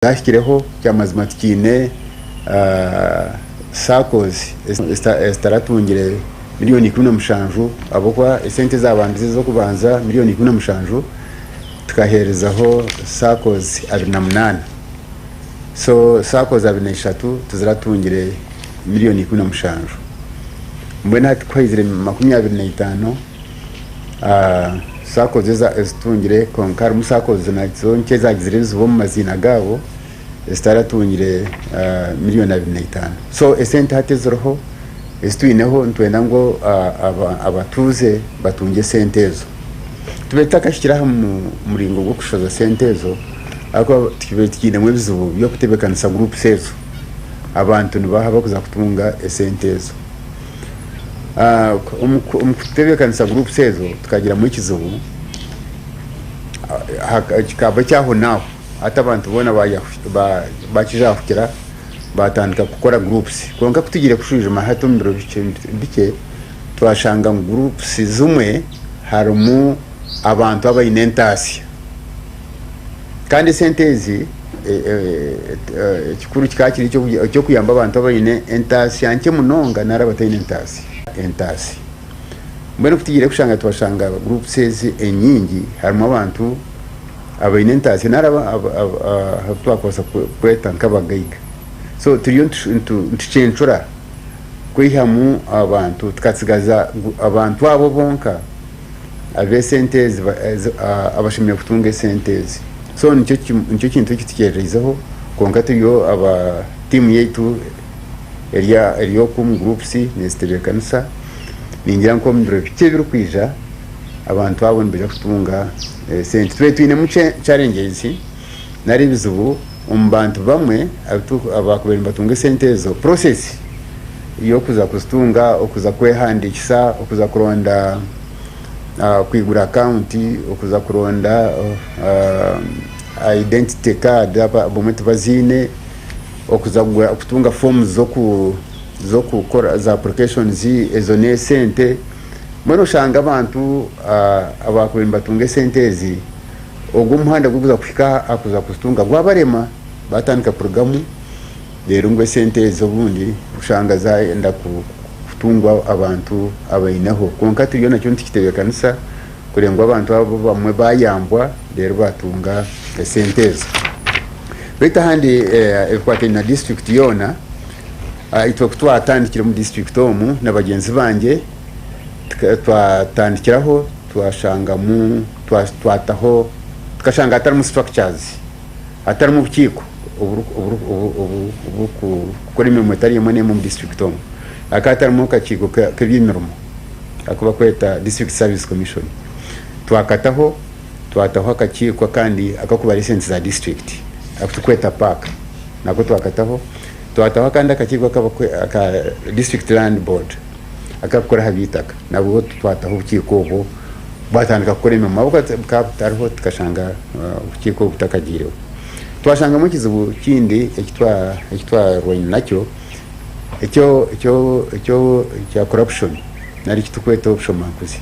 Ezahikireho kyamazima tikiine SACCOs ezitaratungire miriyoni 17 ahabw'okuba esente ezabandize ez'okubanza miriyoni 17 tukaheerezaho SACCOs 28. So SACCOs 23 tiziratungire miriyoni 17. Mbwenu hati ku haizire 25 SACCOs ezitungire kwonka harimu SACCOs nazo nkye ezagizire ebizibu omu maziina gaabo ezitaratungire miriyoni 25. So esente hati eziriho ezi twineho nitwenda ngu abatuuze batungye esente ezo. Tube tutakahikire aha muringo gw'okushohoza sente ezo ahabw'okuba tubaire tukiinemu ebizibu by'okutebeekanisa groups ezo. Abantu nibaha abarikuza kutunga esente ezo. Omu kutebeekanisa groups ezo tukagiramu ekizibu kikaba eky'ahonaaho hati abantu boona baakijahukira baatandika kukora groups. Kwonka ku tugiire kushwijuma hati omu biro bikye twashanga ngu groups zimwe harimu abantu abaine entaasya. Kandi esente ezi ekikuru kikaba kiri eky'okuyamba abantu abaine entaasya nkye munonga nari abataine entaasya. Mbwenu ku tugiire kushanga twashanga groups ezi enyingi harimu abantu abaine entaasya nari abu twakubaasa kweta nk'abagaiga. So turiyo nitucencura kwihamu abantu tukatsigaza abantu abo bonka ab'esente ezi abashemereire kutunga esente ezi. So nikyo nikyo kintu eki tukyerereizeho kwonka turiyo aba tiimu yaitu eri oku omu groups nezitebeekanisa ningira ngu omu biro bikye ebirikwija abantu abo nibaija kutunga esente. Tubaire twinemu challenges nari ebizibu omu bantu bamwe abakubaire nibatunga esente ezo process y'okuza kuzitunga, okuza kwehandiikisa, okuza kuronda kwigura akawunti, okuza kuronda identity card abamwe tibaziine, okuza kutunga foomu z'okukora za applications ezo n'esente. Mbwenu oshanga abantu abakubaire nibatunga esente ezi, ogwo omuhanda gurikuza kuhika aha kuza kuzitunga gwabarema batandika kurugamu. Reero ngu esente ezo obundi oshanga zayenda kutungwa abantu abaineho. Kwonka turiyo nakyo nitukitebeekanisa kureba ngu abantu abo bamwe bayambwa reero batunga esente ezo. Beitu ahandi ebikwataine na disiturikiti yoona, itwe ku twatandikire omu disiturikiti omu na bagyenzi bangye, twatandikiraho twashangamu twataho tukashanga hatarimu structures. Hatarimu obukiiko oburikukora emirimo etari emwe n'emwe omu disiturikiti omu. Hakaba hatarimu akakiiko k'eby'emirimo aku barikweta District Service Commission. Twakataho, twataho akakiiko akandi akarikubara esente za disiturikiti aku turikweta PAC nako twakataho. Twataho akandi akakiiko aka District Land Board akarikukora aha by'eitaka nabwo twataho obukiiko obwo bwatandika kukora emirimo ahabw'okuba bukaba butariho tukashanga obukiiko obu butakagiireho. Twashangamu ekizibu kindi eki twarwaine nakyo ekya corruption nari eki turikweta obushomankuzi.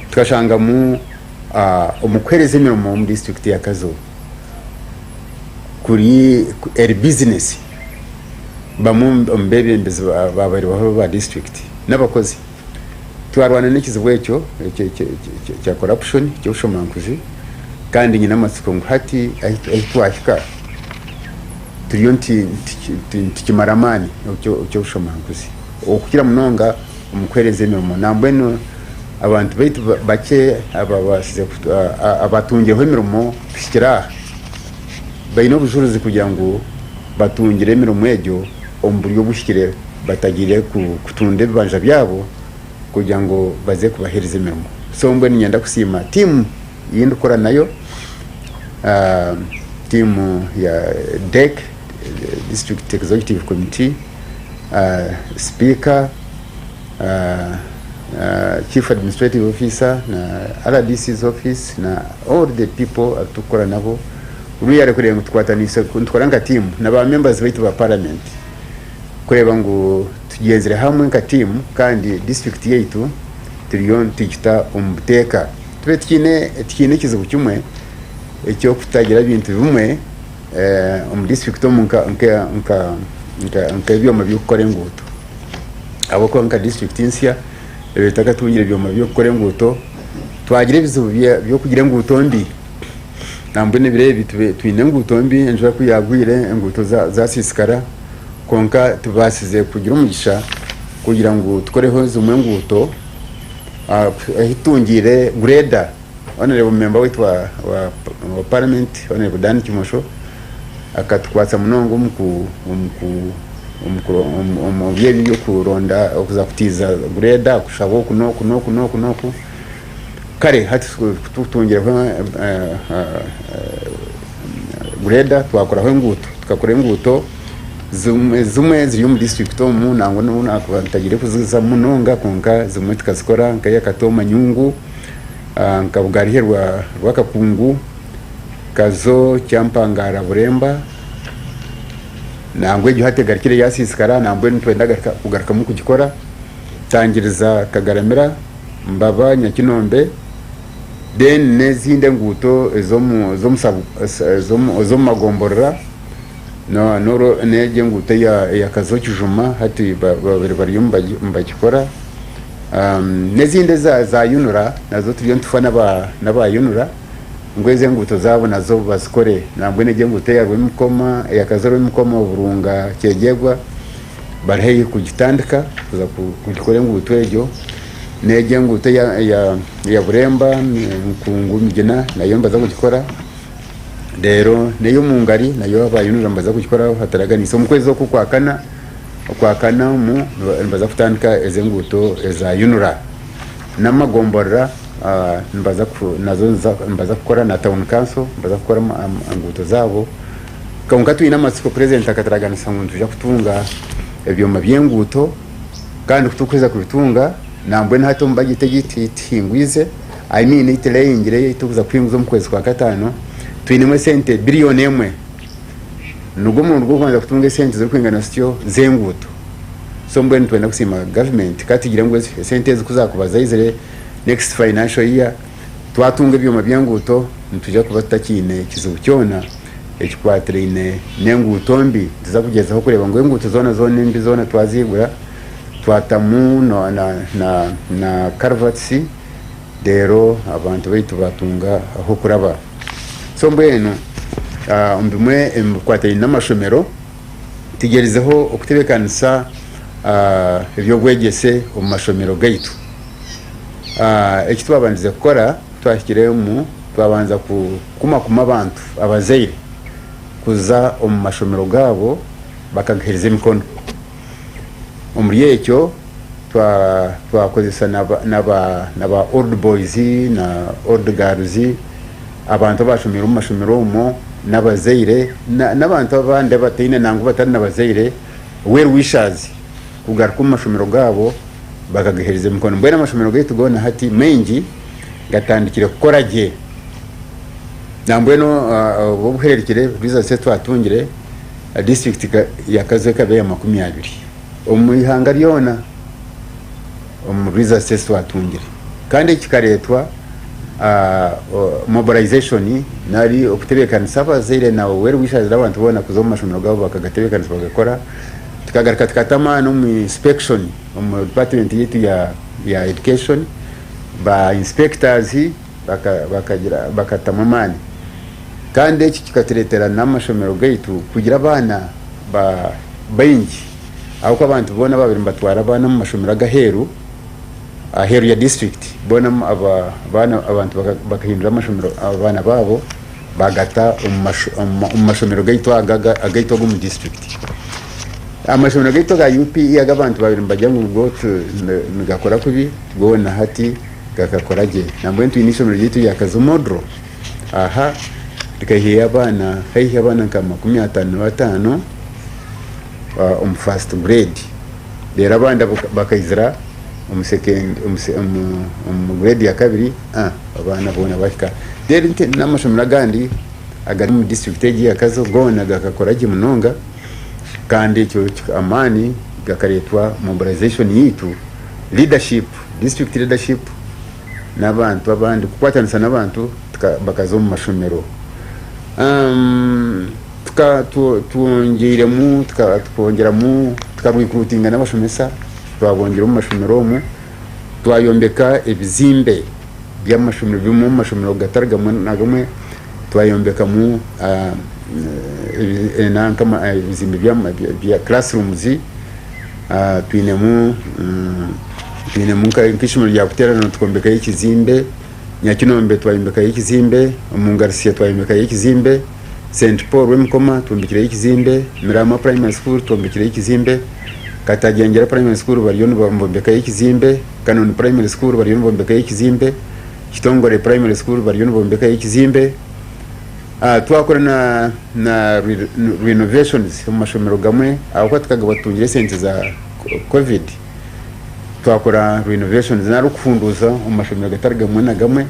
Tukashangamu omu kuheereza emirimo omu disiturikiti ya Kazo kuri eri bizinesi bamwe omu beebembezi baabaire bariho ba disiturikiti n'abakozi. Twarwana n'ekizibu ekyo kya corruption ky'obushomankuzi kandi nyine amatsiko ngu hati ahu twahika turiyo nitukimara amaani eky'obushomankuzi okukira munonga omu kuheereza emirimo. Nambwenu abantu baitu bakye abatungireho emirimo kuhikira aha baine obujurizi kugira ngu batungire emirimo egyo omu buryo obuhikire batagiire kutunda ebibanja byabo kugira ngu baze kubaheereza emirimo. So mbwenu niinyenda kusiima tiimu ei ndikukora nayo, tiimu ya DEC, District Executive Committee, Sipiika, Chief Administrative Officer na RDC's office na all the people abu turikukora nabo, really kureeba ngu tukwataniise nitukora nka tiimu na ba members baitu ba parliament. Kureeba ngu tugyenzire hamwe nka tiimu kandi disiturikiti yaitu turiyo nitugita omu buteeka. Tube tikiine ekizibu kimwe eky'okutagira bintu bimwe. Omu disiturikiti omu nk'ebyoma by'okukora enguuto ahabw'okuba nka disiturikiti nsya ebaire etakatungire ebyoma by'okukora enguuto, twagira ebizibu by'okugira enguuto mbi nambwenu ebiro ebi twine enguuto mbi enjura ku yaagwire enguuto zaasiisikara kwonka tubaasize kugira omugisha kugira ngu tukoreho zimwe enguuto ahu tutungiire grader. Honourable member waitu wa wa parliament Honourable Dan Kimosho akatukwatsa munonga omu ku omu ku omu ku omu by'ebi by'okuronda okuza kutiiza grader kushaba oku n'oku n'oku n'oku n'oku kare hati kututungireho grader twakoraho enguuto tukakora enguuto zimwe zimwe ziri omu district omu nangwa n'obu nakuba ntagiire kuzizamu munonga kwonka zimwe tukazikora nk'eya Katooma Nyungu. Nka Bugarihe Rwakakungu, Kazo, Kyampangara, Buremba nangwa egyo hati egarukire yasiisikara nambwenu nitwenda kugarukamu kugikora, Tangiriza, Kagaramira, Mbaba, Nyakinombe then n'ezindi enguuto ez'omu magomborora n'egyo enguuto eya Kazo Kijuma hati babire bariyo nibagikora. N'ezindi eza UNRA nazo turiyo nitufa n'aba UNRA ngu ezo enguuto zaabo nazo bazikore. Nambwenu egyo enguuto eya Rwemikoma, eya Kazo Rwemikoma Burunga Kyegyegwa bari haihi kugitandika kuza kugikora enguuto egyo. N'egyo enguuto eya Buremba Nkungu Migina nayo nibaza kugikora. Reero n'ey'omu ngari nayo aba UNRA nibaza kugikoraho hataraganiise. Omu kwezi oku okwakana, Okwakana omu nibaza kutandika ezi enguuto eza UNRA n'amagomborora nibaza nazo nibaza kukora na town council nibaza kukora enguuto zaabo. Kwonka twine amatsiko purezidenti akaturaganisa ngu nitwija kutunga ebyoma by'enguuto kandi ku turikuheza kubitunga nambwenu hati omu bajeti egi tihingwize I mean ei tureyingire ei turikuza kuhinguza omu kwezi kwa kataano twinemu esente biriyoni emwe. Nigwo murundi gw'okubanza kutunga esente zirikwingana zityo z'enguuto. So mbwenu nitwenda kusiima gavumenti ka tugire ngu esente ezi ku zaakuba zaizire next financial year twatunga ebyoma by'enguuto nitwija kuba tutakiine kizibu kyona ekikwatiraine n'enguuto mbi. Nituza kugyezaho kureeba ngu enguuto zoona zoona embi zoona twaziigura twatamu na culverts reero abantu baitu baatunga ah'okuraba. So mbwenu omu bimwe ebikwatiraine n'amashomero, tugyerizeho okutebeekanisa eby'obwegyese omu mashomero gaitu. Eki twabandize kukora ku twahikire omu, twabanza kukumakuma abantu, abazaire kuza omu mashomero gaabo bakagaheereza emikono. Omuri ekyo twakozesa na ba old boys na old girls, abantu abashomeire omu mashomero omwo n'abazaire n'abantu abandi abataine nangwa batari na bazaire, well wishers kugaruka omu mashomero gaabo bakagaheereza emikono. Mbwenu amashomero gaitu goona hati maingi gatandikire kukora gye. Nambwenu obu obuhereerukire results ezi twatungire, disiturikiti ya Kazo ekaba eya 20 omu ihanga ryona omu results ezi twatungire. Kandi eki kikareetwa mobilization nari okutebeekanisa abazaire na well wishers n'abantu boona kuza omu mashomero gaabo bakagatebeekanisa bagakora. Tukagaruka tukata amaani omu inspection omu department yaitu ya education, ba inspectors bakagira bakatamu amaani. Kandi eki kikatureetera n'amashomero gaitu kugira abaana baingi ahabw'okuba abantu boona abaabaire nibatwara abaana omu mashomero ag'aheeru, aheeru ya disiturikiti, boona abantu bakahindura amashomero abaana baabo baagata omu mashomero gaitu aga agaitu ag'omu disiturikiti. Amashomero gaitu aga UPE agu abantu baabaire nibagira ngu go nigakora kubi, goona hati gakakora gye. Nambwenu twine eishomero ryaitu rya Kazo Model. Aha rikaihayo abaana haihi abaana nka 55 omu first grade reero abandi bakaizira omu second omu grade ya kabiri abaana boona bahika. Then n'amashomero agandi agari omu district egi eya Kazo goona gakakora gye munonga kandi ekyo amaani gakareetwa mobilization yaitu leadership, district leadership. n'abantu abandi kukwatanisa n'abantu bakaza omu mashomero. Tuka twongyeiremu twongyeramu tukarwikurutinga n'abashomesa twabongyera omu mashomero omu, twayombeka ebizimbe by'amashomero bimwe omu mashomero gatari gamwe na gamwe twayombekamu nanka ebizimbe bya classrooms, twinemu twinemu nk'eishomero rya Buteerano twombekayo ekizimbe. Nyakinombe twayombekayo ekizimbe, omu Ngarisia twayombekayo ekizimbe, St Paul Rwemikoma twombekireyo ekizimbe, Mirama Primary School twombekireyo ekizimbe, Katagyengyera Primary School bariyo nibombekayo ekizimbe, Kanoni Primary School bariyo nibombekayo ekizimbe, Kitongore Primary School bariyo nibombekayo ekizimbe. Twakora na na renovations omu mashomero gamwe ahabw'okuba tukagaba tutungire esente za covid. Twakora renovations nari okuhunduuza omu mashomero gatari gamwe na gamwe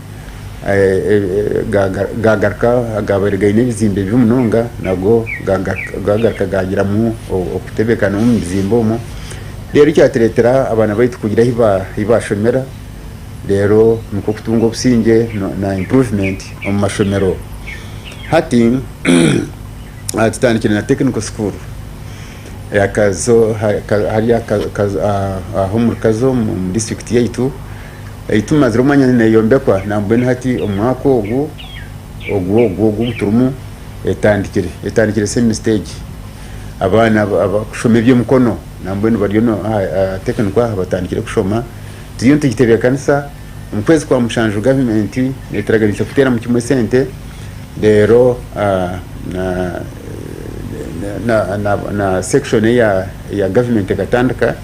gagaruka agabaire gaine ebizimbe bibi munonga nago gagaruka gagiramu okutebekana omu bizimbe omwo reero kyatureetera abaana baitu kugira ahu bashomera reero nikwo kutunga obusingye na improvement omu mashomero. Hati tutandikire na technical school. Akazo hariya aha omuri Kazo omu disiturikiti yaitu ei tumazire omwanya neeyombekwa nambwenu hati omu mwaka ogu ogu ogu ogu turimu etandikire etandikire semesita egi. Abaana abarikushoma eby'emikono nambwenu bariyo aha tekiniko aha batandikire kushoma. Turiyo nitugitebeekanisa omu kwezi kwa mushanju gavumenti neeturaganisa kuteeramu kimwe esente reero na section eya gavumenti ekatandika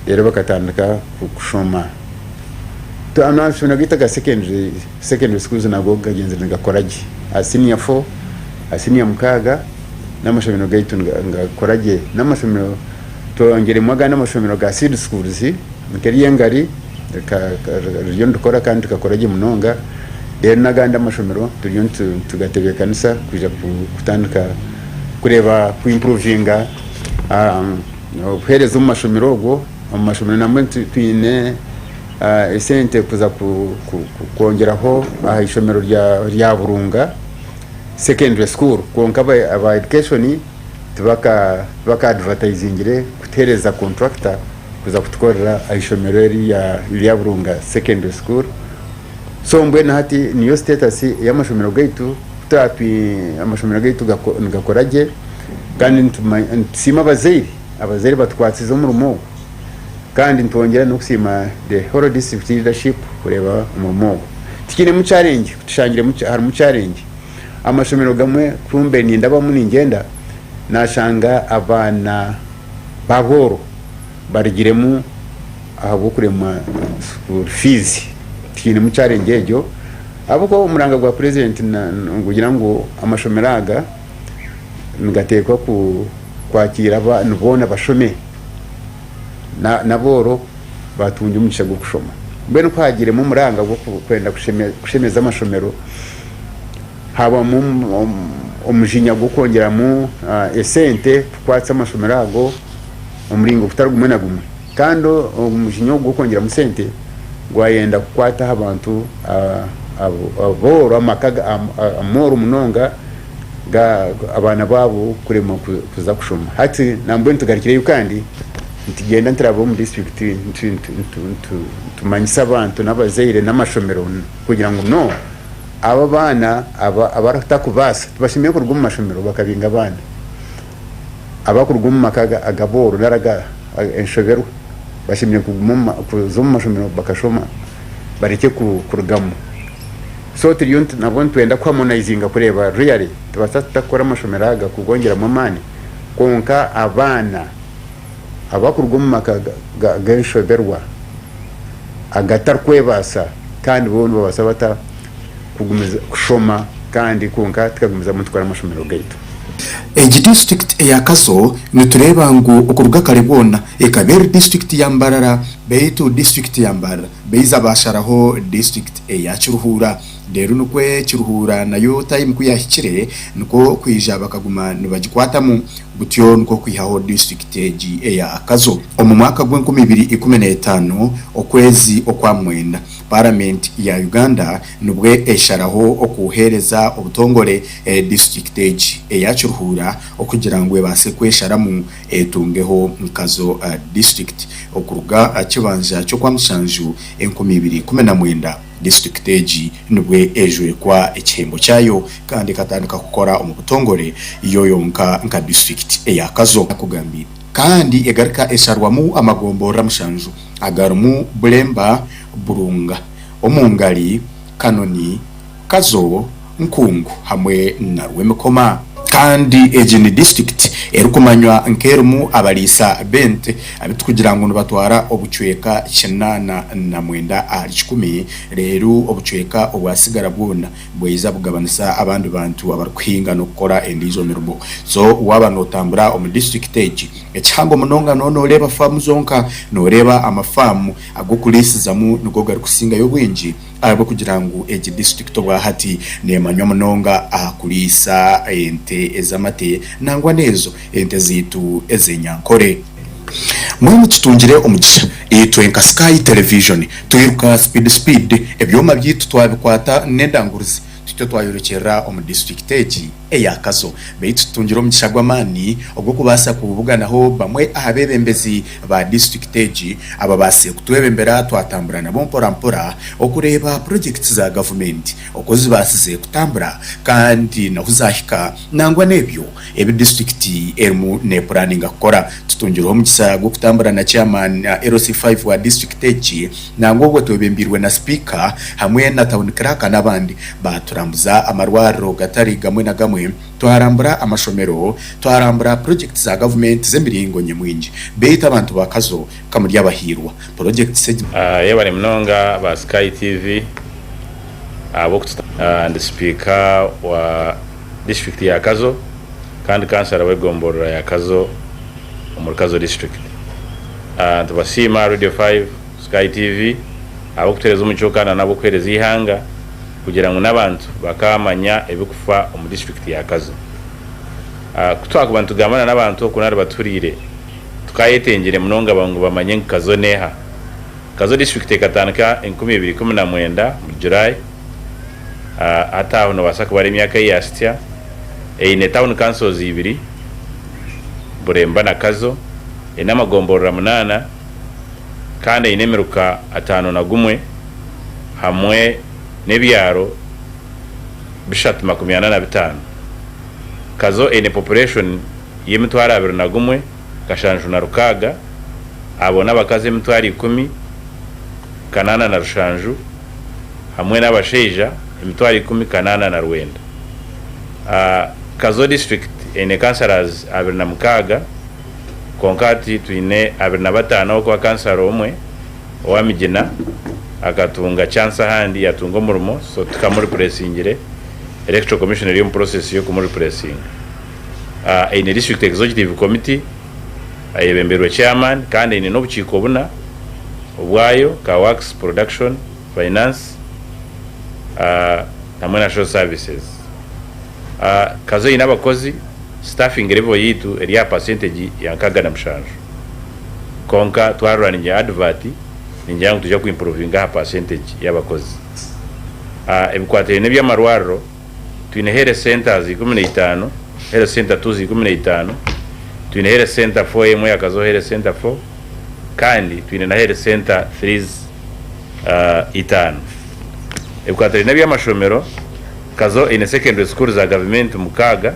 reero bakatandika kushoma. Amashomero gaitu aga secondary secondary schools nago gagyenzire nigakora gye. Aha senior four, aha senior mukaaga n'amashomero gaitu nigakora gye. N'amashomero twongyiremu agandi amashomero ga seed schools nk'ery'engari ririyo nirikora kandi rikakora gye munonga. Reero n'agandi amashomero turiyo nitugatebeekanisa kwija kutandika kureeba ku impuruvinga obuheereza omu mashomero obwo. Omu mashomero nambwo twine esente kuza kwongyeraho aha ishomero rya Burunga Secondary School kwonka aba education tibaka advertisingire kutuheereza contractor kuza kutukorera aha ishomero eri rya Burunga Secondary School. So mbwenu hati niyo status y'amashomero gaitu, amashomero gaitu nigakora gye kandi nitusiima abazaire, abazaire batukwatsize omurimo ogu kandi nitwongyera n'okusiima the whole district leadership kureeba omurimo ogu. Tikiinemu challenge, tushangiremu harimu challenge, amashomero gamwe kumbe nindabamu ningyenda nashanga abaana b'abooro barugiremu ahabw'okuremwa school fees tihainemu challenge egyo ahabw'okuba omuranga gwa president nigugira ngu amashomero aga nigateekwa kwakiira abaana boona bashome n'abooro batungye omugisha gw'okushoma. Mbwenu ku haagiiremu omuranga gw'okwenda kushemeza amashomero haabamu omujinya gw'okwongyeramu esente kukwatsa amashomero ago omuringo gutari gumwe na gumwe. Kandi omujinya ogu gw'okwongyeramu sente gwayenda kukwata aha bantu abooro, amaka amooro munonga abaana baabo kuremwa kuza kushoma. Hati nambwenu tugarukireyo kandi nitugyenda nituraba omu disiturikiti nitumanyisa abantu n'abazaire n'amashomero kugira ngu no abo abaana abarikubaasa tibashemereire kuruga omu mashomero bakabinga abaana. Abarikuruga omu maka ag'abooro nari enshoberwa bashemereire kuguma kuza omu mashomero bakashoma barekye kurugamu. So turiyo nabwo nitwenda ku harmonizinga kureeba really nitubaasa tuta kukora amashomero aga kugongyeramu amaani kwonka abaana abarikuruga omu maka g'enshoberwa agatarikwebaasa kandi bo nibabaasa bata kugumiza kushoma kandi kwonka tukagumizamu nitukora amashomero gaitu. Egi disiturikiti eya Kazo nitureeba ngu okuruga kare bwona ekaba eri disiturikiti ya Mbarara beitu disiturikiti ya Mbarara beiza baasharaho disiturikiti eya Kiruhura. Reero nikwo Kiruhura nayo tayimu ku yahikire nikwo kwija bakaguma nibagikwatamu butyo nikwo kwihaho disiturikiti egi eya Kazo. Omu mwaka gw'enkumi ibiri ikumi n'etaano okwezi okwa mwenda, Paramenti ya Uganda nibwo esharaho okuheereza obutongore disiturikiti egi eya Kiruhura okugira ngu ebaase kwesharamu etungeho Kazo disiturikiti okuruga aha kibanja ky'Okwamushanju 2019. Disiturikiti egi nibwo ejwekwa ekihembo kyayo kandi ekatandika kukora omu butongore yo yonka nka disiturikiti eya Kazo. Akugambire. Kandi egaruka esharwamu amagomborora mushanju agarimu Bulemba, Burunga, Omungali, Kanoni, Kazo, Nkungu hamwe na Rwemikoma. Kandi egi ni disiturikiti erikumanywa nk'erimu abariisa b'ente abu turikugira ngu nibatwara obucweka 89 ahari kikumi reero obucweka obwasigara bwona bwaija bugabanisa abandi bantu abarikuhinga n'okukora endiijo mirimo. So waaba nootambura omu disiturikiti egi ekihango munonga nooba nooreeba faamu zonka, nooreeba amafaamu ag'okuriisizamu nigo garikusingayo obwingi. Ahabw'okugira ngu egi disiturikiti obwahati neemanywa munonga aha kuriisa ente ez'amate nangwa n'ezo ente zaitu ez'enyankore. Mbwenu tutungire omugisha itwe nka Sky Television twiruka speed speed ebyoma byaitu twabikwata n'endanguruzi tutyo twayorekyerera omu disiturikiti egi eya Kazo. Beitu tutungire omugisha gw'amaani ogw'okubaasa kubuganaho bamwe aha beebembezi ba disiturikiti egi ababaasize kutwebembera twatambura nabo mpora mpora okureeba purojekiti za gavumenti oku zibaasize kutambura kandi n'ahu zaahika nangwa n'ebyo ebi disiturikiti erimu neepuraninga kukora. Tutungireho omugisha gw'okutambura na chairman LC5 wa disiturikiti egi nangwa obwo twebembeirwe na sipiika hamwe na town clerk n'abandi baaturambuza amarwariro gatari gamwe na gamwe, twarambura amashomero, twarambura purojekiti za gavumenti z'emiringo nyamwingi beitu abantu ba Kazo kamuri abahiirwa purojekiti egi. Yebare munonga ba Sky TV ahabw'okututa. Ndi sipiika wa disiturikiti ya Kazo kandi kansara w'egomborora ya Kazo omuri Kazo disiturikiti. Nitubasiima Radio 5, Sky TV ahabw'okutuheereza omucwe kandi n'ahabw'okuheereza eihanga kugira ngu n'abantu bakaamanya ebirikufa omu disiturikiti ya Kazo. Ku twakuba nitugamba n'abantu oku nari batuhuriire, tukayetengire munonga ngu bamanye ngu Kazo n'eha. Kazo disiturikiti ekatandika 2019 omuri July. Hati aho nobaasa kubara emyaka ei yaahitsya. Eine town councils ibiri, Buremba na Kazo. Eine amagomborora munaana kandi eine emiruka 51 hamwe n'ebyaro 345. Kazo eine population y'emitwaro 21,706, abo n'abakazi 10,807 hamwe n'abashaija 10,089. Kazo district eine councillors 26 kwonka hati twine 25 ahabw'okuba kansara omwe owa Migina akatunga chance ahandi yatunga omurimo so tukamuripuresingire, Electoral Commission eri omu process y'okumuripuresinga. Eine District Executive Committee eyebembeirwe Chairman kandi eine n'obukiiko buna obwayo nka Works, Production, Finance hamwe na Social Services. Kazo eine abakozi, staffing level yaitu eri aha percentage ya 67 kwonka twarora ningira advert ningira ngu nitwija ku improvinga aha percentage y'abakozi. Ebikwatiraine n'eby'amarwariro, Twine Health Centres 15, Health Centre twos 15, twine Health Centre four emwe ya Kazo Health Centre four kandi twine na Health Centre threes itaano. Ebikwatiraine n'eby'amashomero, Kazo eine Secondary Schools za gavumenti mukaaga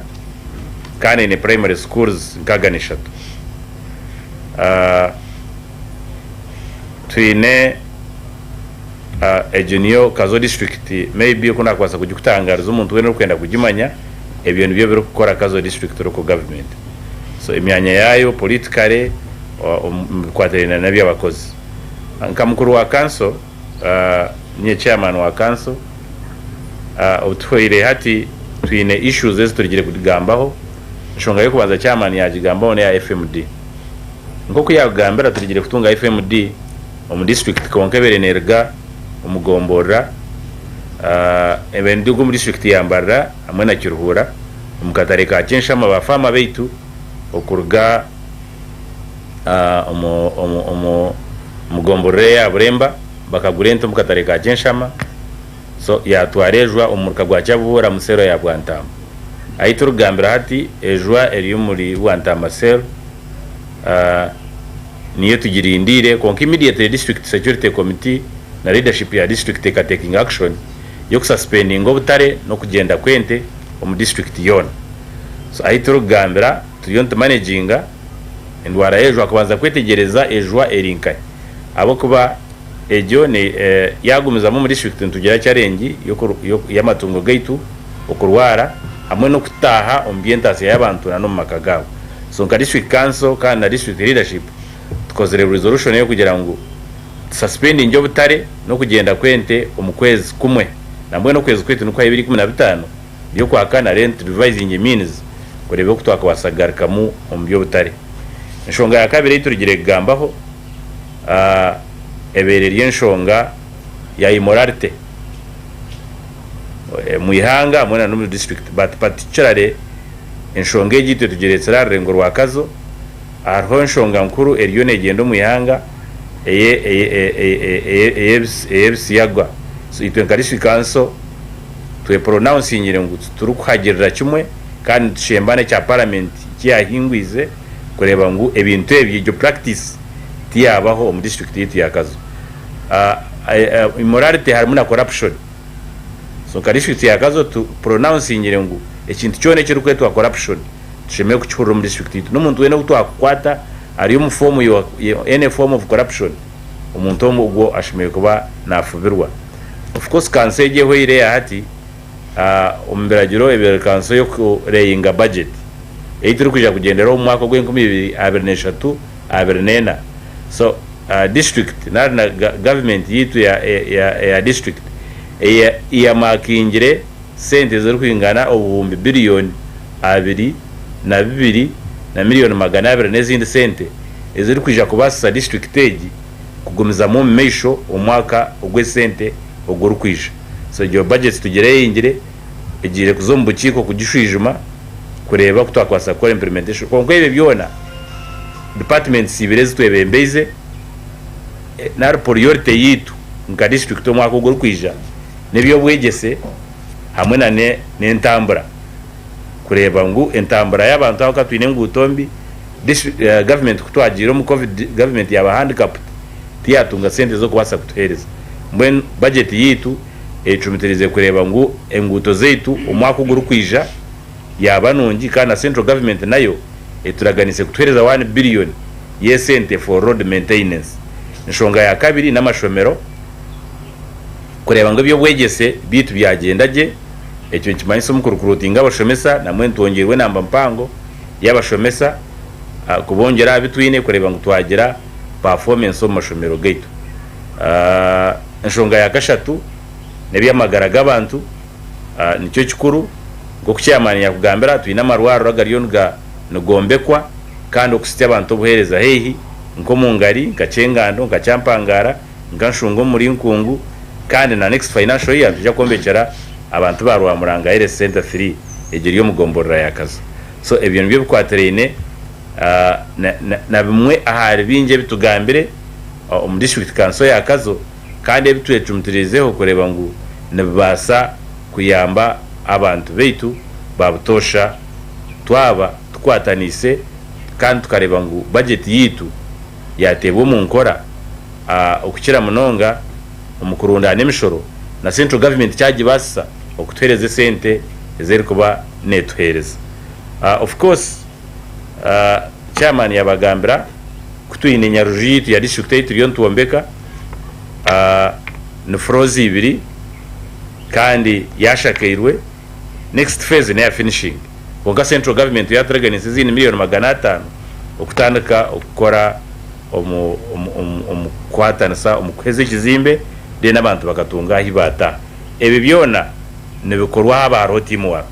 kandi eine Primary Schools 63. Twine. Egyo niyo Kazo district maybe oku nakubaasa kugikutangariza omuntu weena orikwenda kugimanya ebyo nibyo birikukora Kazo district local government so emyanya yaayo politically omu bikwatiraine n'ebyabakozi. Nka mukuru wa kanso niinye chairman wa kanso obutuhweire hati twine issues ezi turigire kugambaho enshonga y'okubanza chairman yagigambaho n'eya FMD. Nk'oku yaakugambira turigire kutunga FMD omu disiturikiti kwonka ebaire neeruga omu gomborora Ebaire neruga omu disiturikiti ya Mbarara hamwe na Kiruhura omu katare ka Kyenshama ba faama baitu okuruga omu gomborora eya Buremba bakagura ente omu katare ka Kyenshama so yatwara ejwa omu muruka gwa Kyabubuura omu seero ya Bwantama. Ahi turikugambira hati ejwa eri omuri Bwantama cell niyo tugirindiire kwonka immediately district security committee na leadership ya district ekatekinga action y'okususpendinga obutare n'okugyenda kw'ente omu district yoona. So ahi turikugambira turiyo nitumanaginga endwara y'ejwa kubanza kwetegyereza ejwa eri nkahi ahabw'okuba egyo ni yagumizamu omu district nitugira challenge y'amatungo gaitu okurwara hamwe n'okutaaha omu by'entaasya y'abantu na n'omu maka gaabo. So nka district council kandi na district leadership tukozire resolution ey'okugira ngu tususpendingye obutare n'okugyenda kw'ente omu kwezi kumwe. Nambwenu okwezi kwaitu nikwo aha 2015 by'okwakana then tudevisingye means kureeba oku twakubaasa kugarukamu omu by'obutare. Enshonga ya kabiri ei turugire kugambaho ebaire eri enshonga ya immorality omu ihanga hamwe na n'omu district but particularly enshonga egi itwe tugiretsire aha rurengo rwa Kazo. Hariho enshonga nkuru eriyo negyenda omu ihanga ey'ebisiyagwa. So itwe nka District Council twepronouncingire ngu titurikuhagirira kimwe kandi nitushemba n'ekya Parliament eki yahingwize kureeba ngu ebintu ebyo egyo practice tiyabaho omu district yaitu ya Kazo. Immorality harimu na corruption. So nka district ya Kazo tu pronouncingire ngu ekintu kyona ekirikwetwa corruption tushemereire kukihurira omu district yaitu. N'omuntu weena ou twakukwata ari omu form any form of corruption, omuntu ogwo ashemereire kuba nafubirwa. Of course kanso egi ehweire eya hati, omu biragiro ebiri kanso y'okureyinga budget ei turikwija kugyenderaho omu mwaka ogw'enkumi ibiri 23, 24. So district nari na government yaitu eya district eyamakingire sente ezirikwingana obuhumbi billion 22 na million 200 n'ezindi sente ezirikwija kubaasisa district egi kugumizamu omu maisho omwaka ogw'esente ogurikwija. So egyo budget tugireyingire, egiire kuza omu bukiiko kugishwijuma kureeba oku twakubaasa kukora implementation. Kwonka ebyo byona departments ibiri ezi twebembeize nari priority yaitu nka district omwaka ogurikwija n'eby'obwegyese hamwe na n'entambura kureeba ngu entambura y'abantu ahabw'okuba twine enguuto mbi, government ku twagiire omu covid government yaaba handicapped tiyatunga sente z'okubaasa kutuheereza. Mbwenu budget yaitu ecumitiriize kureeba ngu enguuto zaitu omwaka ogurikwija yaaba nungi kandi na central government nayo eturaganiise kutuheereza one billion y'esente for road maintenance. Enshonga ya kabiri n'amashomero kureeba ngu eby'obwegyese byaitu byagyenda gye, ekyo nikimanyisa omu kurukuruutinga abashomesa nambwenu twongyeirwe enamba mpango y'abashomesa kubongyera aha bi twine kureeba ngu twagira performance omu mashomero gaitu. Enshonga ya kashatu n'eby'amagara g'abantu nikyo kikuru nk'oku chairman yakugambira twine amarwariro agariyo nigombekwa kandi okuhitsya abantu obuheereza haihi nk'omu Ngari, nka Kyengando, nka Kyampangara, nka Nshungu omuri Nkungu kandi na next financial year nitwija kwombekyera abantu ba Rwamuranga Health Centre 3 egyo eri omu gomborora ya Kazo. So ebyo nibyo bikwatiraine na bimwe ahari bingi ebi tugambire omu district council ya Kazo kandi ebi twecumutiriizeho kureeba ngu nibibaasa kuyamba abantu baitu ba butoosha twaba tukwataniise kandi tukareeba ngu budget yaitu yateebwa omu nkora okukira munonga omu kurundaana emishoro na central government kyagibaasisa okutuheereza esente ezi erikuba netuheereza. Of course chairman yabagambira ku twine Nyaruju yaitu ya district ei turiyo nitwombeka ni floors ibiri kandi yashakairwe next phase neya finishing kwonka central government yaturaganisa ezindi million 500 okutandika okukora omu omu kukwatanisa omu kuheza ekizimbe then abantu bakatunga ahi baataha. Ebi byona nibikorwa haaba hariho team work.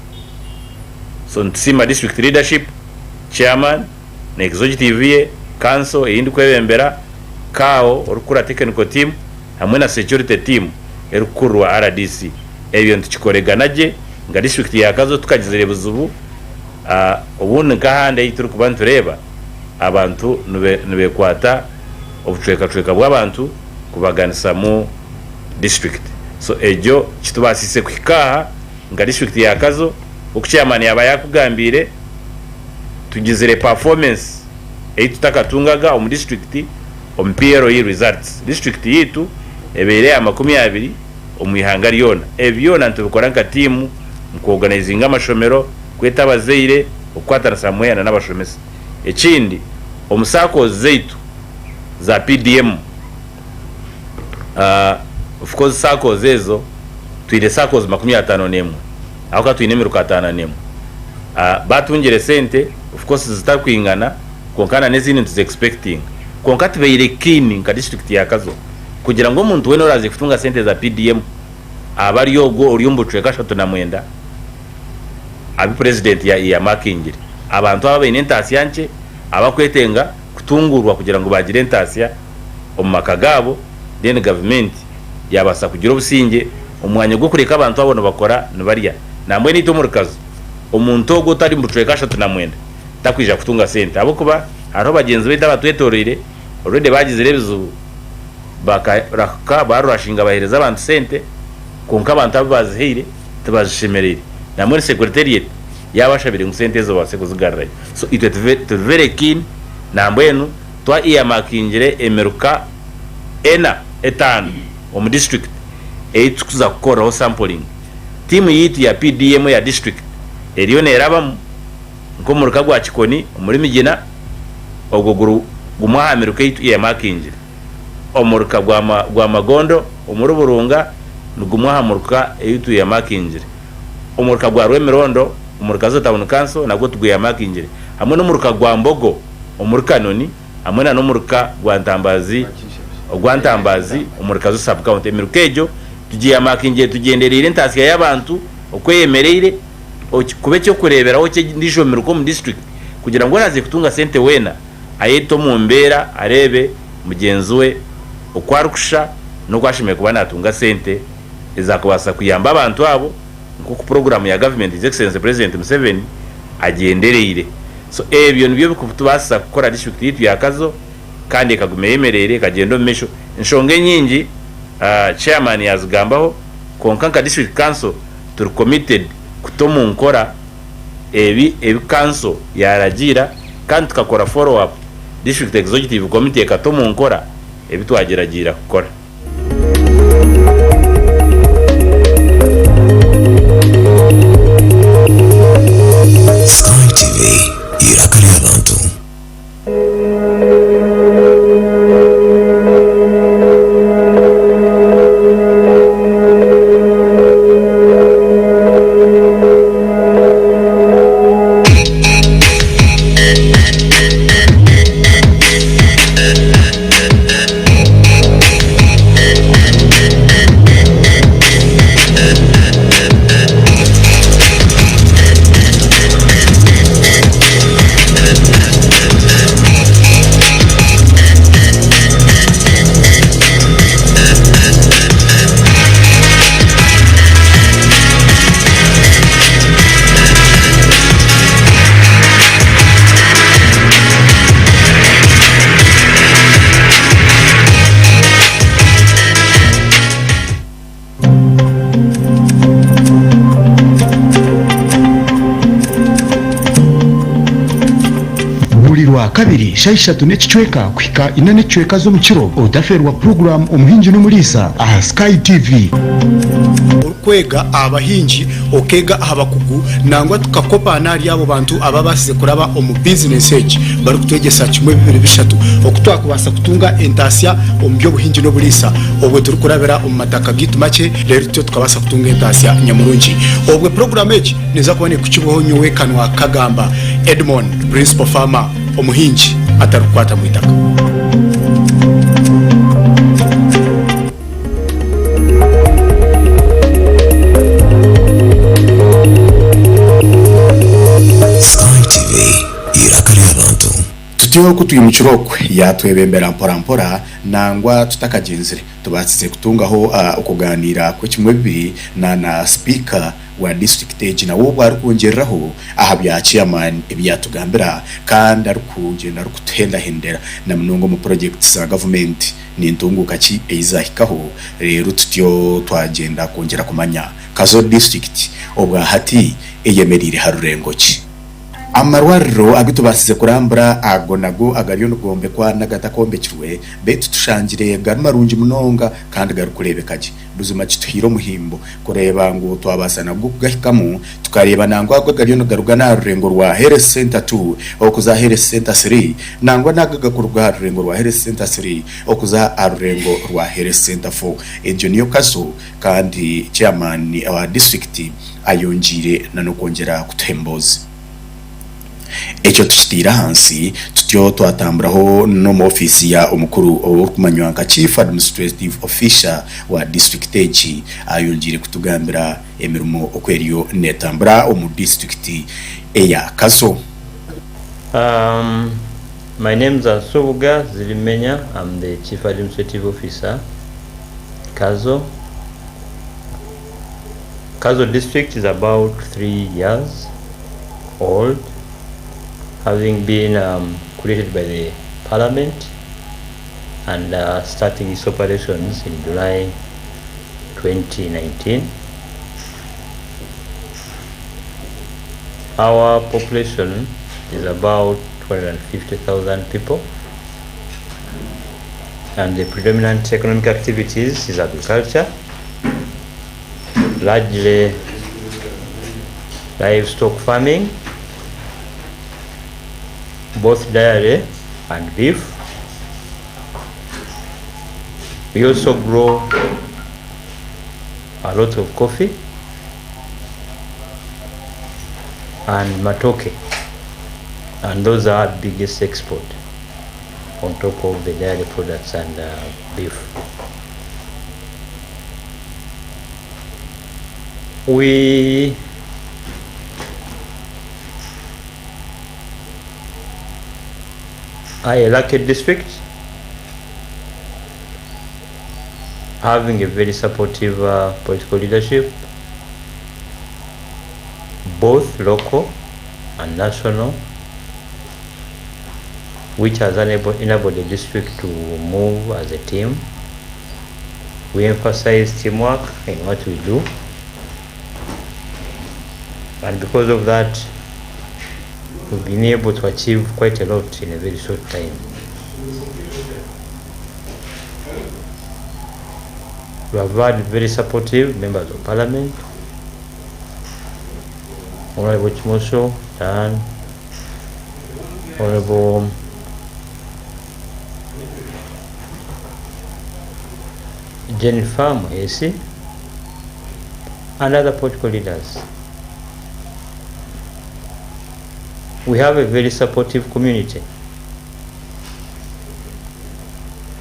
So nitusiima district leadership, chairman na executive ye, council ei ndikwebembera, CAO orikukura technical team hamwe na security team erikukurirwa rdc. Ebyo nitukikoregana gye nka disiturikiti ya Kazo tukagizire buzibu. Obundi nk'ahandi ahu turikuba nitureeba abantu nibekwata obucwekacweka bw'abantu kubaganisamu disiturikiti. So egyo kitubaasiise kuhika aha nka disiturikiti ya Kazo nk'oku chairman yaaba yaakugambiire, tugizire performance ei tutakatungaga omu disiturikiti omu PLE results. Disiturikiti yaitu ebaire eya 20 omu ihanga ryona. Ebi byona nitubikora nka tiimu, mu kuoganaizinga amashomero, kweta abazaire, okukwatanisa hamwe na n'abashomesa. Ekindi, omu SACCOs zaitu za PDM, of course SACCOs ezo twine SACCOs 51, ahabw'okuba twine emiruka 51. Batungire sente of course zitarikwingana kwonka na n'ezindi nituzi expectinga. Kwonka tubaire keen nka disiturikiti ya Kazo kugira ngu omuntu weena oraaze kutunga sente za PDM abe ari ogwo ori omu bucweka 39 abu purezidenti yamakingire. Abantu abo abaine entaasya nkye abakwetenga kutunguurwa kugira ngu baagire entaasya omu maka gaabo then gavumenti yaabaasa kugira obusingye omu mwanya gw'okureka abantu abo nibakora nibarya. Nambwenu itwe omuri Kazo omuntu ogwo otari omu bucweka 39 takwija kutunga sente ahabw'okuba hariho bagyenzi baitu abatwetoroire already baagizire ebizibu bakarahuka baarurashinga baheereza abantu sente kwonka abantu abu baazihaire tibazishemereire. Nambwenu secretariat yaabashabire ngu sente ezo babaase kuzigarurayo. So itwe turi very keen nambwenu twa earmarkingire emiruka ena, etaano omu district ei turikuza kukoreraho sampling. Tiimu yaitu ya PDM eya district eriyo neerabamu nk'omuruka gwa Kikoni omuri Migina, ogwo guri gumwe aha miruka ei tu earmarkingire. Omuruka gwa Magondo omuri Burunga ni gumwe aha muruka ei tu earmarkingire. Omuruka gwa Rwemirondo omuri Kazo Town Council nagwo tugweyamakingire hamwe n'omuruka gwa Mbogo omuri Kanoni hamwe na n'omuruka gwa Ntambazi ogwa Ntambazi omuri Kazo Sub County. Emiruka egyo tugyeyamakingire tugyendereire entaasya y'abantu oku eyemereire kuba eky'okureeberaho ky'endiijo miruka omu disiturikiti kugira ngu oraaze kutunga sente weena ayete omu mbeera areebe mugyenzi we oku arikushusha n'oku ashemereire kuba naatunga sente ezakubaasa kuyamba abantu abo nk'oku puroguraamu ya gavumenti His Excellency President Museveni agyendereire. So ebyo nibyo bikutubaasisa kukora disiturikiti yaitu ya Kazo kandi ekaguma eyemereire ekagyenda omu maisho. Enshonga enyingi Chairman yazigambaho kwonka nka District Council turi committed kuta omu nkora ebi ebi Council yaragiira kandi tukakora follow up District Executive Committee ekata omu nkora ebi twagiragiira kukora. Sky TV, eiraka ry'abantu. Buri Rwakabiri shaaha ishatu n'ekicweka kuhika ina n'ekicweka z'omukiro, otafeerwa puroguraamu Omuhingi n'Omuriisa aha Sky TV. Orikwega aha bahingi, okeega aha bakugu, nangwa tukakopa n'ahari abo bantu ababaasize kuraba omu bizinesi egi barikutwegyesa kimwe bibiri bishatu oku twakubaasa kutunga entaasya omu by'obuhingi n'oburiisa obwo turikurabira omu mataka gaitu makye reero tutyo tukabaasa kutunga entaasya nyamurungi. Obwo puroguraamu egi neeza kuba neekukibwaho nyowe Kanwa Kagamba Edmond, Principal Farmer, omuhingi atarikukwata mu itaka. Sky TV, eiraka ry'abantu. Tutyo ku twimukire okwe, yaatwebembera mporampora, nangwa tutakagyenzire, tubaasize kutungaho okugaaniira kw'ekimwe bibiri na na sipiika wa disiturikiti egi nawe obwo arikwongyereraho aha bya chairman ebi yaatugambira kandi arikugyenda arikutuhendahendera na munonga omu purojekiti za gavumenti n'entunguuka ki ei zaahikaho reero tutyo twagyenda kwongyera kumanya Kazo disiturikiti obwa hati eyemereire ha rurengo ki. Amarwariro agu tubaasize kurambura ago nago agariyo nigombekwa n'agatakombekirwe beitu tushangire gari marungi munonga kandi garikureebeka gye. Buzima kituhaire omuhimbo kureeba ngu twabaasa nago kugahikamu tukareeba nangwa ago agariyo nigaruga n'aha rurengo rwa Health Centre Two okuza aha Health Centre Three nangwa n'ago agakuruga aha rurengo rwa Health Centre Three okuza aha rurengo rwa Health Centre Four. Egyo niyo Kazo kandi Chairman wa disiturikiti ayongyeire n'okwongyera kutuha emboozi. Ekyo tukitaire ahansi tutyo twatamburaho n'omu ofiisi ya omukuru orikumanywa nka Chief Administrative Officer wa disiturikiti egi ayongyeire kutugambira emirimo oku eriyo netambura omu disiturikiti eya Kazo. My name's Nsubuga Zirimenya, am the Chief Administrative Officer Kazo. Kazo district is about 3 years old, having been created by the parliament and starting its operations in July 2019. Our population is about 250,000 people and the predominant economic activities is agriculture, largely livestock farming, both dairy and beef. We also grow a lot of coffee and matoke, and those are our biggest export on top of the dairy products and beef. We are a lucky district having a very supportive political leadership, both local and national, which has enabled the district to move as a team. We emphasize teamwork in what we do, and because of that, we've been able to achieve quite a lot in a very short time. We have had very supportive members of parliament, Honorable Kimosho, Dan, Honorable Jennifer Muhesi, and other political leaders. We have a very supportive community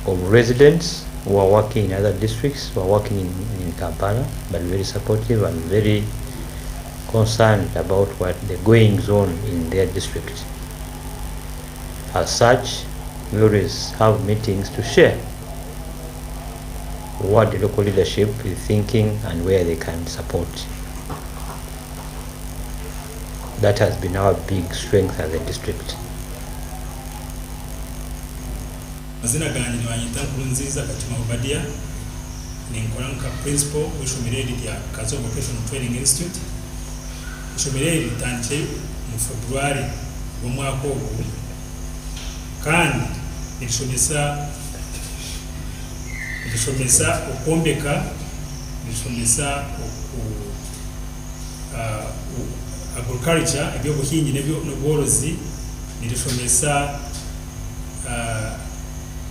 of residents who are working in other districts, who are working in Kampala, but very supportive and very concerned about what the goings on in their district. As such, we always have meetings to share what the local leadership is thinking and where they can support. That has been our big strength as a district. Amazina gangye nibanyeta Nkurunziza Kakima Obadia, ninkora nka Principal w'eishomero eri rya Kazo Vocational Training Institute. Eishomero eri ritandikire omu February w'omwaka ogu kandi nirishomesa nirishomesa okwombeka, nirishomesa oku agriculture, eby'obuhingi n'obworozi, nirishomesa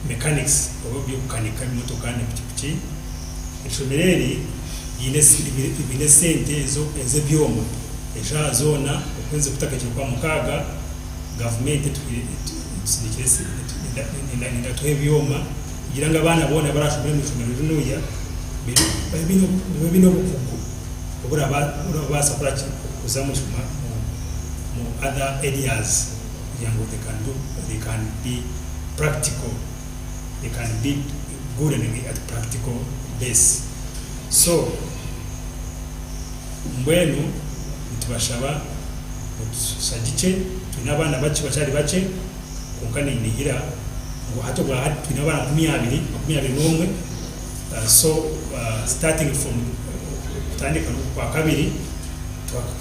mechanics oba eby'okukanika emotoka na pikipiki. Eishomero eri riine esente ez'ebyoma eshaaha zoona okwezi kutakahikire okwamukaaga gavumenti netuha ebyoma kugira ngu abaana boona abarashomere omu ishomero rinuya babe baine obukugu oburabaasa kuza omu other areas. kugira ngu they can do, they can be practical, they can be good and at practical base. So mbwenu nitubashaba ngu tushagikye, twine abaana bakye bakyari bakye kwonka ninihira ngu hati obwahati twine abaana 20, 21 so starting from kutandika okwakabiri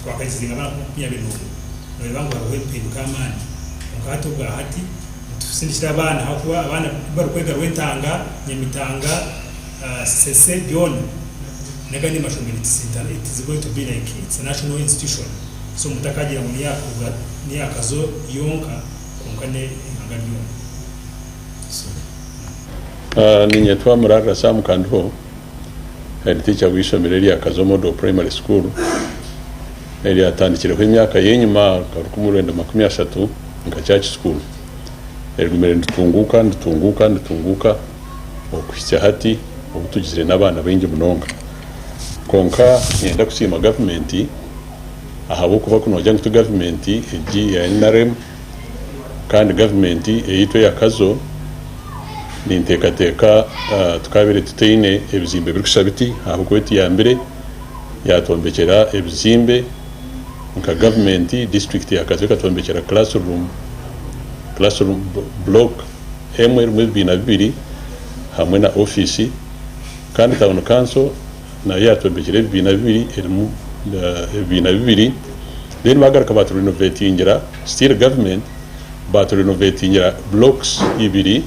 twakaikizinga abaana 21. Noreeba ngu hariho empinduka y'amaani. Kwonka hati obwa hati nitusindikira abaana ahakuba abaana ku barikwega Rwentanga, Nyamitanga, Ssese byona n'agandi mashomero it is going to be like it's a national institution so mutakagira ngu neya Kazo yonka kwonka n'eihanga ryona. So. Ninyetwa Murarira Sam Kandiho, head teacher w'eishomero erya Kazo Model Primary School. Eryatandikireho emyaka y'enyima nka rukumi rwenda 30 nka church school. Erigumire niritunguuka niritunguuka niritunguuka okuhitsya hati obu tugizire n'abaana baingi munonga. Kwonka niinyenda kusiima gavumenti ahabw'okuba ku noogira ngu ti gavumenti egi eya NRM kandi gavumenti eyaitu eya Kazo ninteekateeka tukaabaire tutaine ebizimbe birikushusha biti ahabw'okuba etuyambire. Yatwombekyera ebizimbe nka gavumenti, disiturikiti ya Kazo ekatwombekyera classroom, classroom block emwe erimu ebibiina bibiri hamwe na ofiisi kandi town council nayo yatwombekyera ebibiina bibiri erimu ebibiina bibiri then bagaruka baturenovetingira still government baturenovetingira blocks ibiri.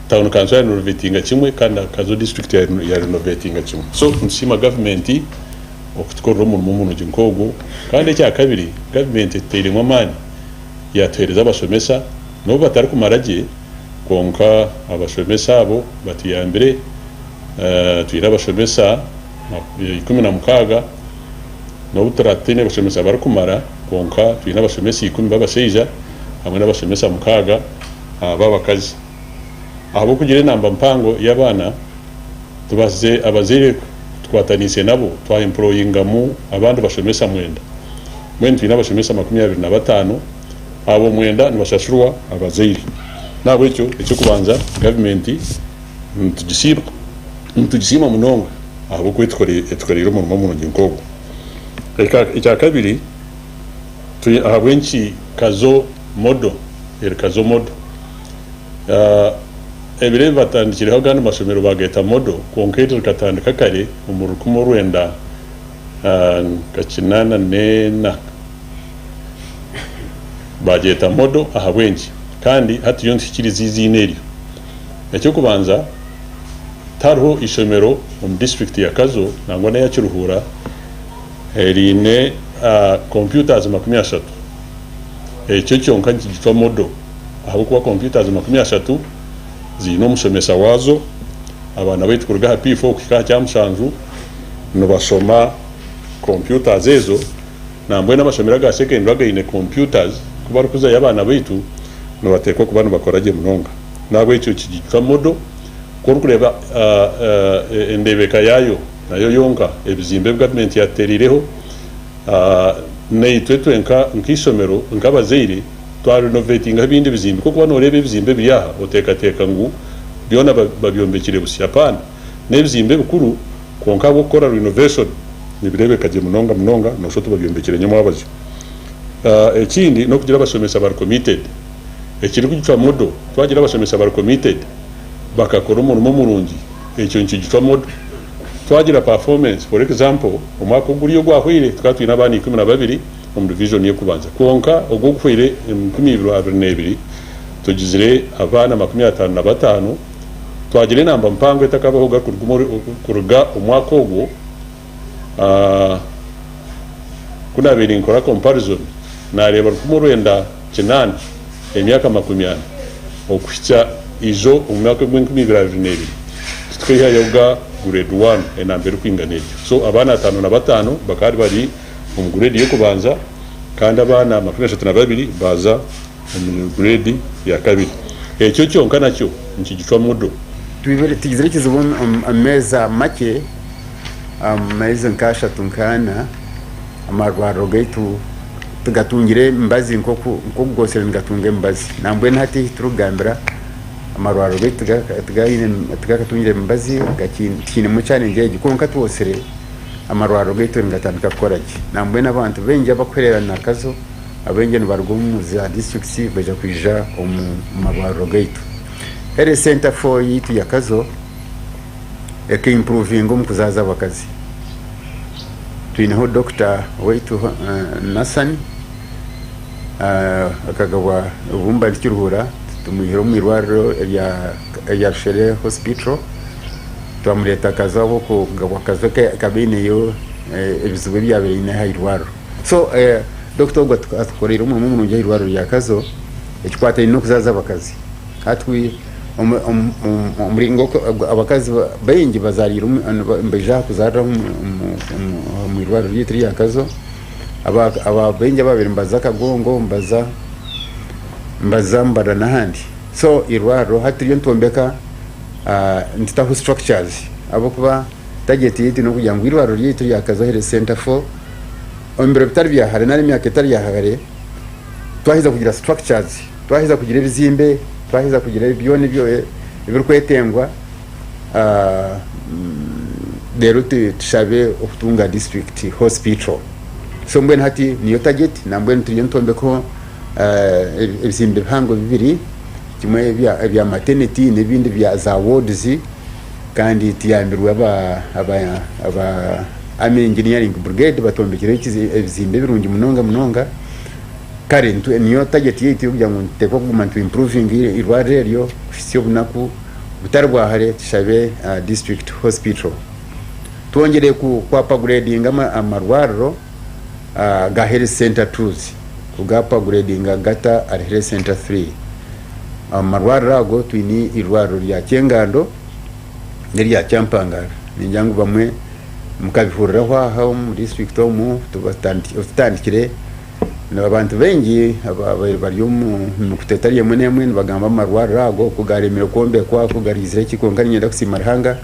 Town council ya renovatinga kimwe kandi na Kazo district ya renovatinga kimwe. So nitusiima gavumenti okutukorera omurimo murungi nk'ogwo. Kandi ekyakabiri gavumenti etuteiremu amaani yatuhereza abashomesa n'obu batarikumara gye kwonka abashomesa abo batuyambire. Twine abashomesa 16 n'obu turaabe tutaine bashomesa barikumara kwonka twine abashomesa 10 b'abashaija hamwe n'abashomesa 6 b'abakazi. Ahabw'okugira enamba mpango y'abaana, tubaasize abazaire tukwataniise nabo twaemployingamu abandi bashomesa mwenda. Mbwenu twine abashomesa 25, abo mwenda nibashashurwa abazaire. N'ahabw'ekyo eky'okubanza gavumenti nitugisiima nitugisiima munonga ahabw'okuba etukoreire omurimo murungi nk'ogwo. Ekyakabiri, ahabw'enki Kazo Model eri Kazo Model? Ebiro ebi batandikireho agandi mashomero bageeta Model kwonka eri rikatandika kare omu rukumi orwenda nka kinaana n'ena. Bagyeta Model ahabw'enki? Kandi hati turiyo nituhikiriza eiziina eryo. Eky'okubanza, tihariho eishomero omu disiturikiti ya Kazo nangwa n'eya Kiruhura eriine computers 30. Ekyo kyonka nikigitwa Model. Ahabw'okuba computers 30 ziine omushomesa waazo, abaana baitu kuruga aha P4 kuhika aha kyamushanju nibashoma computers ezo. Nambwenu amashomero aga secondary againe computers ku barikuzayo abaana baitu nibateekwa kuba nibakora gye munonga. N'ahabw'ekyo kigitwa model. Ku orikureeba endeebeka yaayo nayo yonka, ebizimbe ebi gavumenti yatutereireho, Naitwe twenka nk'eishomero, nk'abazaire, twarenovetingaho ebindi bizimbe. Ku orikuba nooreeba ebizimbe ebiri aha, oteekateeka ngu byona babyombekire busya. Apaana. N'ebizimbe ebikuru, kwonka ahabw'okukora renovation, nibireebeka gye munonga munonga, nooshusha oti babyombekire nyomwabazyo. Ekindi n'okugira abashomesa bari committed. Ekirikucwa model, twagira abashomesa bari committed, bakakora omurimo murungi, ekyo nikigicwa model. Twagira performance, for example, omwaka oguri ogwahweire tukaba twine abaana 12 omu division y'okubanza kwonka ogu oguhweire omu 2022 tugizire abaana 55, twagira enamba mpango etakabahoga kuruga omwaka ogwo. Ku naabaire ninkora comparison naareeba 1900 emyaka 40 okuhitsya ijo omu mwaka gw'enkumiibiri abiri n'ebiri titukaihayoga grade one enamba erikwingana etyo. So abaana 55 bakaba bari omu grade y'okubanza kandi abaana 32 baaza omu grade ya kabiri. Ekyo kyonka nakyo nikigicwa mudo. Tugizire ekizibu omu meezi makye, omu meezi nk'ashatu nk'ana, amarwariro gaitu. Tigatungire mibazi nk'oku nk'oku nigatunga emibazi. Nambwenu hati ahi turikugambira amarwariro gaitu tigakatungire mibazi, tihainemu challenge egi kwonka twosire amarwariro gaitu nigatandika kukora gye. Nambwenu abantu baingi abarikuheerera Nakazo abaingi nibaruga omu za disiturikiti baija kwija omu marwariro gaitu. Health Centre 4 yaitu ya Kazo eka-improvinga omu kuzaaza abakazi. Twineho Dokita waitu Nathan akagabwa Bumba Kiruhura tumwihire omu irwariro erya Rushere Hospital twamureeta Kazo ahabw'okugabwa Kazo ekaba eineyo ebizibu ebi yaabaire eine aha irwariro. So Dokita ogu atukoreire omurimo murungi aha irwariro rya Kazo ekikwatiraine n'okuzaaza abakazi. Hati omuringo abakazi baingi bazaariire nibaija aha kuzaarira omu irwariro ryaitu erya Kazo. Baingi ababaire nibaza Kagongo nibaza Mbarara n'ahandi. So eirwariro hati turiyo nitwombeka nitutaho structures ahabw'okuba target yaitu n'okugira ngu eirwariro ryaitu erya Kazo Health Centre 4 omu biro bitari bya hare nari emyaka etari ya hare twaheza kugira structures. Twaheza kugira ebizimbe, twaheza kugira byona ebirikwetengwa, reero tushabe okutunga district hospital. So mbwenu hati niyo target, nambwenu turiyo nitwombekaho ebizimbe bihango bibiri, kimwe ebya maternity n'ebindi bya za wards kandi tuyambirwe aba aba Army Engineering Brigade batwombekireho ebizimbe birungi munonga munonga. Kare niyo target yaitu y'okugira ngu nituteekwa kuguma nitu improvinga eirwariro eryo kuhitsya obunaku butari bwa hare tushabe district hospital. Twongyere ku upgradinga amarwariro ga health center twos kuga upgradinga kugata ahari health center three. Omu marwariro ago twine eirwariro rya Kyengando n'erya Kyampangara. Ningira ngu bamwe mukabihuriraho aha omu district omu tutandikire. Abantu baingi ababaire bari omu mikutu etari emwe n'emwe nibagamba amarwariro ago ku garemire kwombekwa, ku gariizire ki kwonka niinyenda kusiima Ruhanga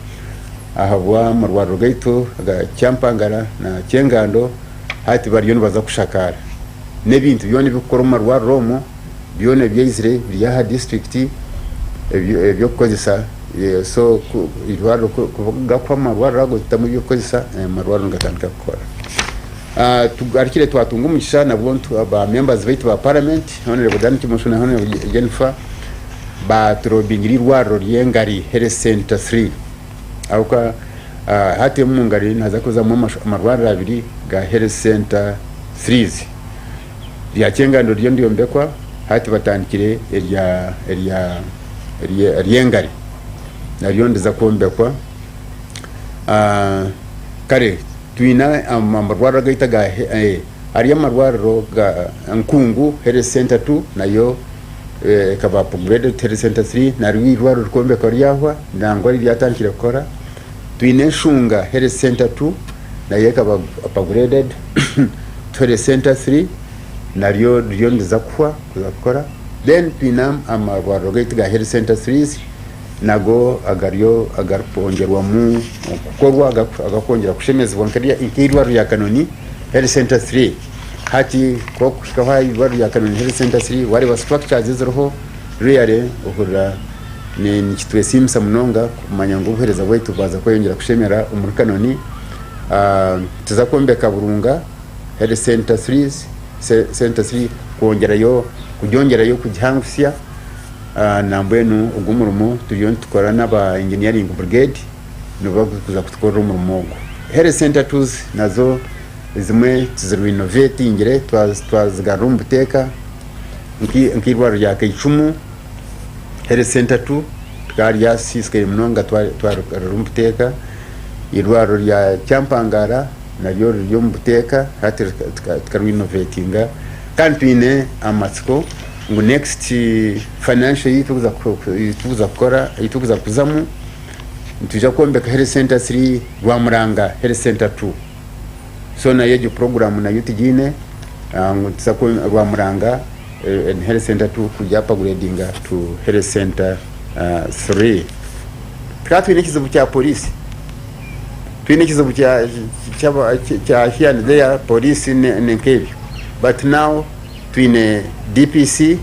ahabw'amarwariro gaitu aga Kyampangara na Kyengando hati bariyo nibaza kushakaara. N'ebintu byona ebirikukora omu marwariro omwo byona ebyaizire biri aha disiturikiti eby'okukozesa so eirwariro kugakuha amarwariro ago tutamu eby'okukozesa amarwariro nigatandika kukora. Tugarukire twatunga omugisha nabwo ba members baitu ba parliament Honourable Dan Kimosho na Honourable Jennifer baturobingira eirwariro ry'engari Health Centre 3 ahabw'okuba hati omu ngari nihaza kuzamu amarwariro abiri ga Health Centre 3s rya Kyengando ririyo niryombekwa hati batandikire erya erya ery'engari naryo niriza kwombekwa kare Twine amarwariro agaitu aga hariyo amarwariro ga Nkungu Health Centre 2 nayo ekaba upgraded to Health Centre 3 naryo eirwariro rikwombekwa ryahwa nangwa ryatandikire kukora. Twine Nshunga Health Centre 2 nayo ekaba upgraded to Health Centre 3 naryo ririyo niriza kuhwa kuza kukora. Then twine amarwariro gaitu ga Health Centre 3s Nago agariyo agarikwongyerwamu kukorwa agarikwongyera kushemezibwa nk'eirwariro rya Kanoni Health Centre 3. Hati ku orikuhikaho aha irwariro rya Kanoni Health Centre 3 wareeba structures eziriho really ohurira nikitwesiimisa munonga kumanya ngu obuheereza bwaitu bwaza kweyongyera kushemera omuri Kanoni. Nituza kwombeka Burunga Health Centre 3 kwongyerayo kugyongyerayo kugihangusya. Nambwenu ogu omurimo turiyo nitukora n'aba engineering brigade nibo barikuza kutukorera omurimo ogu. Health centre twos nazo ezimwe tuzirinovetingire twazigarura omu buteeka nk'eirwariro rya Kaicumu health centre two rikaba ryasisiikaire munonga twarigarura omu buteeka. Eirwariro rya Kyampangara naryo riri omu buteeka hati tukarinovetinga kandi twine amatsiko ngu next financial year ei turikuza kukora ei turikuza kuzamu nitwija kwombeka health center 3 Rwamuranga health center 2 so nayo egyo program nayo tugiine ngu nituza Rwamuranga health center 2 kugi upgradinga to health center 3. Tukaba twine ekizibu kya police twine ekizibu kya here and there police nk'ebyo. But now twine DPC,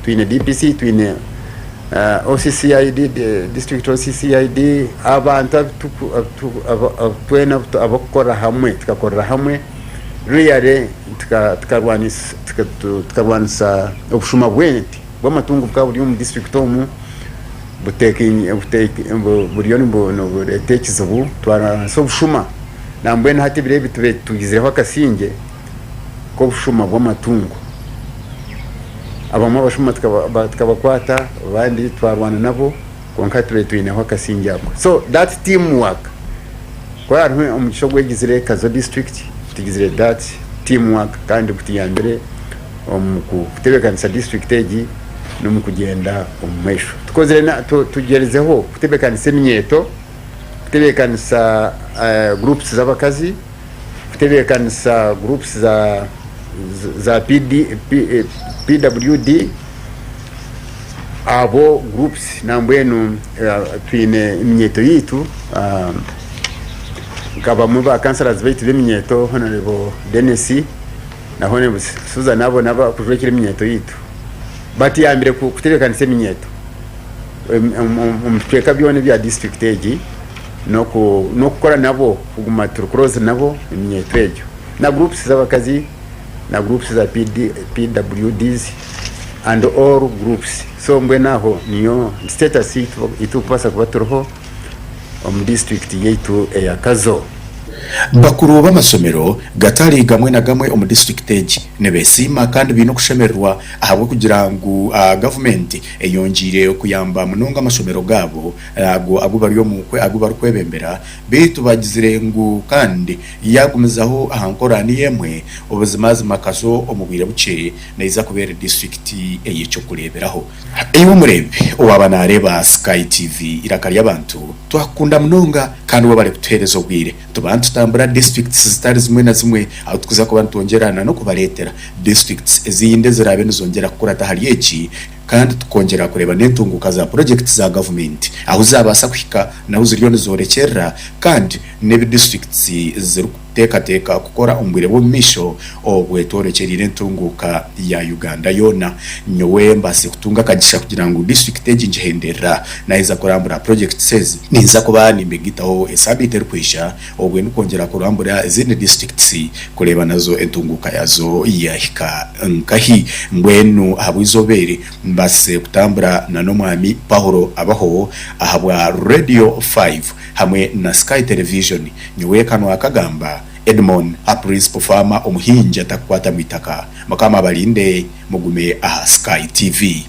twine DPC, twine OCCID, district OCCID, abantu twena abarikukorera hamwe, tukakorera hamwe really tukarwanisa obushuma bw'ente bw'amatungo bukaba buri omu district omu buriyo nibureeta ekizibu twarwanisa obushuma. Nambwenu hati ebiro ebi tubaire twizireho akasingye k'obushuma bw'amatungo. Abamwe abashuma tukabakwata abandi twarwana nabo kwonka hati tubaire twineho akasingye ako. So that team work ku hariho omugisha ogwegizire Kazo district tugizire that team work kandi gutuyambire omu kutebeekanisa district egi n'omu kugyenda omu maisho. Tukozire tugyerizeho kutebeekanisa eminyeeto. Kutebeekanisa groups z'abakazi, kutebeekanisa groups za za PD, PWD, abo groups nambwenu twine eminyeeto yaitu nka bamwe ba councillors baitu b'eminyeeto Honourable Denis na Honourable Susan abo n'abakujwekera eminyeeto yaitu batuyambire kutebeekanisa eminyeeto. Omu bicweka byona ebya disiturikiti egi n'okukora nabo kuguma turi close nabo eminyeeto egyo na groups z'abakazi na groups za PWDs and all groups so mbwenu aho niyo status ei turikubaasa kuba turiho omu disiturikiti yaitu eya Kazo. Bakuru b'amasomero gatari gamwe na gamwe omu disiturikiti egi nibesiima kandi baine okushemererwa ahabw'okugira ngu gavumenti eyongyeire kuyamba munonga amashomero gaabo ago agu bari omu agu barikwebembera beitu bagizire ngu kandi yaagumizaho aha nkora niyo emwe obuzimazima Kazo omu bwire bukye neija kuba eri disiturikiti ey'eky'okureeberaho. Iwe omureebi owaaba naareeba Sky TV Eiraka ry'Abantu, twakukunda munonga kandi webare kutuheereza obwire. Tuba nitutambura districts zitari zimwe na zimwe ahu tukuza kuba nitwongyera na n'okubareetera districts ezindi eziraabe nizongyera kukurata ahari egi kandi tukongyera kureeba n'entunguuka za purojekiti za gavumenti ahu zaabaasa kuhika n'ahu ziriyo nizoorekyerera kandi n'ebi districts zirikuteekateeka kukora omu bwire bw'omu maisho obwe tworekyereire entunguuka ya Uganda yoona. Nyowe mbaasize kutunga akagisha kugira ngu disiturikiti egi ngihenderera naheza kurambura purojekiti ezi. Ninza kuba nimbigaitaho esaabiiti erikwija obwe ndikwongyera kurambura ezindi disiturikiti kureeba nazo entunguuka yaazo yaahika nkahi. Mbwenu ahabw'eizooba eri mbaasize kutambura na n'Omwami Pahulo Abaho ahabwa Radio Five hamwe na Sky Television. Nyowe Kanwa Kagamba. Edmon a Principal Farmer omuhingi atakukwata mwitaka. Mukama abarinde mugume aha Sky TV.